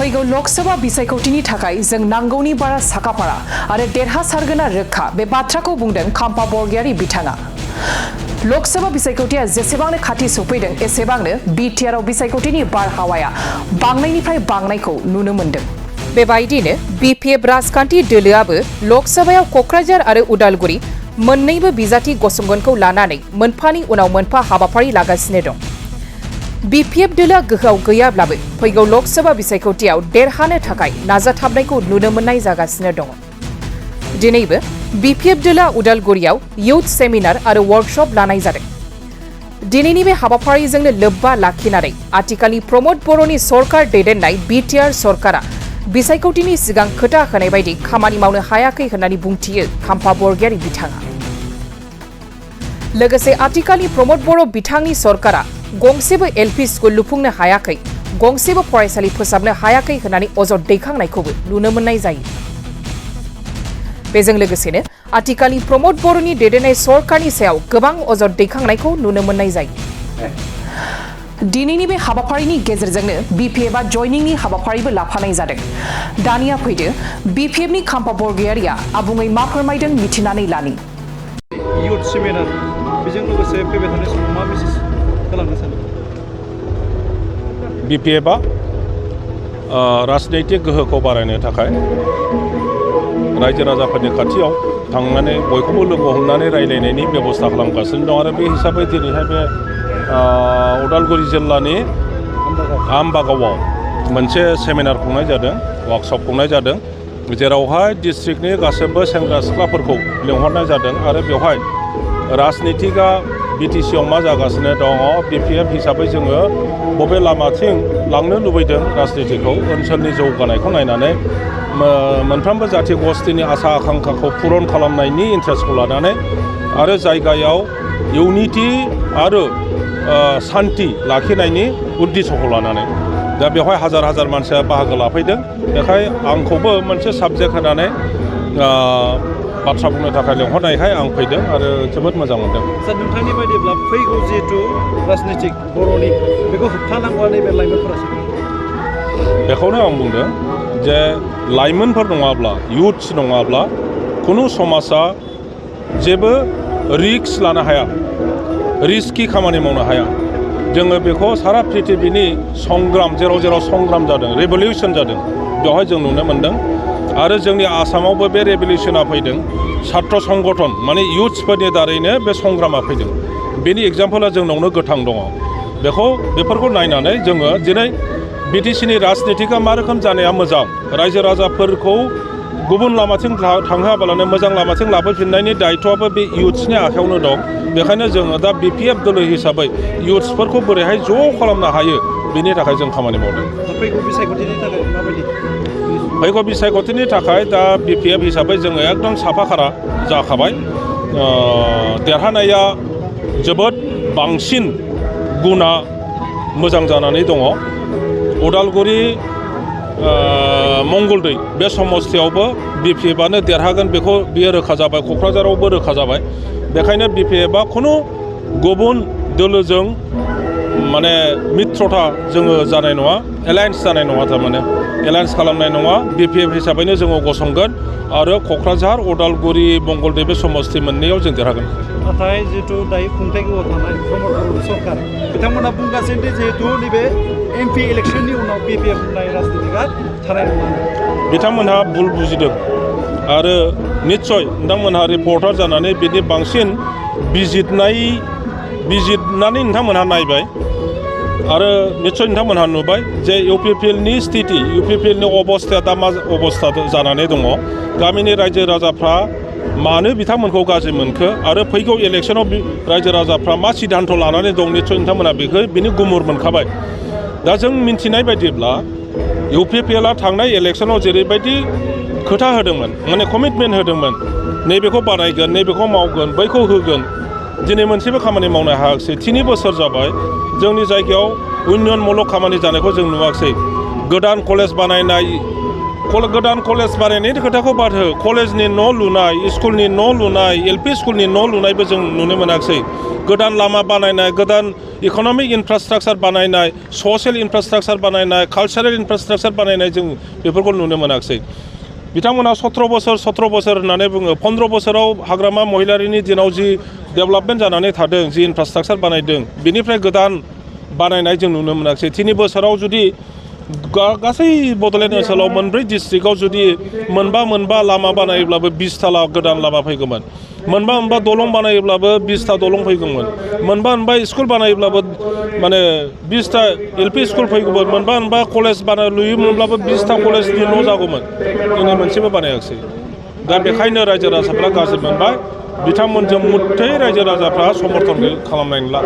फैगौ लकसभा बिसायख'थिनि थाखाय जों नांगौनि बारा साखाफारा आरो देरहासारगोना रोखा बे बाथ्राखौ बुंदों खाम्फा बरगयारि बिथाङा। लकसभा बिसायख'थिया जेसेबांनो खाथि सफैदों एसेबांनो बिटिआरआव बिसायख'थिनि बारहावाया बांनायनिफ्राय बांनायखौ नुनो मोन्दों। बेबायदिनो बिपिएफ राजखान्थि दोलोआबो लकसभायाव क'क्राझार आरो उदालगुरि मोन्नैबो बिजाथि गसंगनखौ लानानै मोनफानि उनाव मोनफा हाबाफारि लागासिनो दं। बिपिएफ दोलोआ गोहोआव गैयाब्लाबो फैगौ लकसभा बिसायख'थियाव देरहानो थाखाय नाजाथाबनायखौ नुनो मोननाय जागासिनो दङ। दिनैबो बिपिएफ दोलोआ उदालगुरियाव युथ सेमिनार आरो वर्कशप लानाय जादों। दिनैनि बे हाबाफारिजोंनो लोब्बा लाखिनानै आथिखालनि प्रमद बर'नि सरकार दैदेननाय बिटिआर सरकारा बिसायख'थिनि सिगां खोथा होनाय बायदि खामानि मावनो हायाखै होननानै बुंथियो खाम्फा बरगयारि बिथाङा। लोगोसे आथिखालनि प्रमद बर' बिथांनि सरकारा गंसेबो एलपि स्कुल लुफुंनो हायाखै, गंसेबो फरायसालि फोसाबनो हायाखै होननानै अजद दैखांनायखौबो नुनो मोननाय जायो। बेजों लोगोसेनो आथिखालनि प्रमद बर'नि दैदेननाय सरकारनि सायाव गोबां अजद दैखांनायखौ नुनो मोननाय जायो। दिनैनि बे हाबाफारिनि गेजेरजोंनो बिपिएफआ जयनिंनि हाबाफारिबो लाफानाय जादों। दानिया फैदो बिपिएफनि खाम्फा बरगयारिया आबुङै मा फोरमायदों मिथिनानै लानि। युथ सेमिनार बेजों लोगोसे फैबाय थानाय समाव मा मेसेज खालामनो सानो? बिपिएफआ राजनैतिक गोहोखौ बारायनो थाखाय रायजो राजाफोरनि खाथियाव थांनानै बयखौबो लोगो हमनानै रायलायनायनि बेबस्था खालामगासिनो दं आरो बे हिसाबै दिनैहाय बे उदालगुरि जिल्लानि आमबागावआव मोनसे सेमिनार खुंनाय जादों, वार्कशप खुंनाय जादों, जेरावहाय डिस्ट्रिक्टनि गासैबो सेंग्रा सिख्लाफोरखौ लिंहरनाय जादों आरो बेवहाय राजनितिकआ बिटिसिआव मा जागासिनो दङ, बिपिएफ हिसाबै जोङो बबे लामाथिं लांनो लुबैदों राजनितिखौ, ओनसोलनि जौगानायखौ नायनानै मोनफ्रोमबो जाथि गस्थिनि आसा आकांक्षाखौ पुरन खालामनायनि इन्टारेस्टखौ लानानै आरो जायगायाव इउनिटि आरो शान्ति लाखिनायनि उद्देश्यखौ लानानै दा बेवहाय हाजार हाजार मानसिया बाहागो लाफैदों। बेखाय आंखौबो मोनसे साबजेक्ट होनानै बाथ्रा बुंनो थाखाय लेंहरनायखाय आं फैदों आरो जोबोद मोजां मोनदों। सार, नोंथांनि बायदिब्ला फैगौ जिहेतु राजनितिक बर'नि बेखौ होबथानांगौआ नैबे लाइमोनफोरासो? बेखौनो आं बुंदों जे लाइमोनफोर नङाब्ला, युथ्स नङाब्ला खुनु समाजा जेबो रिस्क लानो हाया, रिस्कि खामानि मावनो हाया। जोङो बेखौ सारा पृथिबीनि संग्राम, जेराव जेराव संग्राम जादों, रेभलिउसन जादों, बेवहाय जों नुनो मोन्दों। आरो जोंनि आसामावबो बे रेभलिउसना फैदों छात्र संगठन माने युथ्सफोरनि दारैनो बे संग्रामा फैदों। बेनि एग्जाम्पला जोंनावनो गोथां दङ। बेफोरखौ नायनानै जोङो दिनै बिटिसिनि राजनितिकआ मा रोखोम जानाया मोजां, रायजो राजाफोरखौ गुबुन लामाथिं थांहोआबालानो मोजां लामाथिं लाबोफिननायनि दायित्वआबो बे युथ्सनि आखायावनो दं। बेखायनो जोङो दा बिपिएफ दोलो हिसाबै युथ्सफोरखौ बोरैहाय ज' खालामनो हायो बेनि थाखाय जों खामानि मावदों। फैगौ बिसायख'थिनि थाखाय माबायदि? फैगौ बिसायख'थिनि थाखाय दा बिपिएफ हिसाबै जोङो एकदम साफाखारा जाखाबाय। देरहानाया जोबोद बांसिन गुना मोजां जानानै दङ। उदालगुरि मंगलदै बे समस्थियावबो बिपिएफआनो देरहागोन बियो रोखा जाबाय। क'क्राझारावबो रोखा जाबाय। बेखायनो बिपिएफआ खुनु गुबुन दोलोजों माने मित्रता जोङो जानाय नङा, एलायन्स जानाय नङा, थारमाने एलायन्स खालामनाय नङा। बिपिएफ हिसाबैनो जोङो गसंगोन आरो क'क्राझार, उदालगुरि, मंगलदै बे समस्ति मोननैयाव जों देरहागोन। नाथाय जिहेतु दायो खुंथाय गोहोआव थानाय प्रमद बर' सरकार बिथांमोना बुंगासिनो दि जिहेतु नैबे एमपि इलेक्सननि उनाव बिपिएफ होननाय राजनितिकआ थानाय नङा। बिथांमोनहा भुल बुजिदों आरो निस्सय नोंथांमोनहा रिपर्टार जानानै बिनि बांसिन बिजिरनानै नोंथांमोनहा नायबाय आरो निस्सय नोंथांमोनहा नुबाय जे इउपिपिएलनि स्थिति, इउपिपिएलनि अबस्थाया दा मा अबस्था जानानै दङ। गामिनि रायजो राजाफ्रा मानो बिथांमोनखौ गाज्रि मोनखो आरो फैगौ इलेक्सनाव रायजो राजाफ्रा मा सिद्धान्त लानानै दं, निस्सय नोंथांमोनहा बिनि गुमुर मोनखाबाय। दा जों मिन्थिनाय बायदिब्ला इउपिपिएलआ थांनाय इलेक्सनाव जेरैबायदि खोथा होदोंमोन, माने कमिटमेन्ट होदोंमोन, नैबेखौ बानायगोन, नैबेखौ मावगोन, बैखौ होगोन, दिनै मोनसेबो खामानि मावनो हायाखिसै। 3 बोसोर जाबाय जोंनि जायगायाव उन्नयनमूलक खामानि जानायखौ जों नुवाखिसै। गोदान कलेज बानायनाय, गोदान कलेज बानायनायनि खोथाखौ बाद हो कलेजनि न' लुनाय स्कुलनि न' लुनाय LP स्कुलनि न' लुनायबो जों नुनो मोनाखिसै गोदान लामा बानायनाय गोदान इक'नमिक इनफ्रास्ट्राक्चार बानायनाय ससियेल इनफ्रास्ट्राक्चार बानायनाय कालचारेल इनफ्रास्ट्राक्चार बानायनाय जों बेफोरखौ नुनो मोनाखिसै बिथांमोना 17 बोसोर होननानै बुङो 15 बोसोराव हाग्रामा महिलारिनि दिनाव जि डेभेलपमेन्ट जानानै थादों जि इनफ्रास्ट्राक्चार बानायदों बेनिफ्राय गोदान बानायनाय जों नुनो मोनाखिसै 3 बोसोराव जुदि गासै बड'लेण्ड ओनसोलाव 4 डिस्ट्रिक्टआव जुदि मोनबा लामा बानायोब्लाबो 20 था गोदान लामा फैगौमोन मोनबा दलं बानायोब्लाबो 20 था दलं फैगौमोन मोनबा स्कुल बानायोब्लाबो माने 20 था LP स्कुल फैगौमोन मोनबा कलेज लुयोमोनब्लाबो 20 था कलेजनि न' जागौमोन जोंनि मोनसेबो बानायाखिसै दा बेखायनो रायजो राजाफ्रा गाज्रि मोनबाय बिथांमोनजों मुथै रायजो राजाफ्रा समर्थन खालामनाय नंला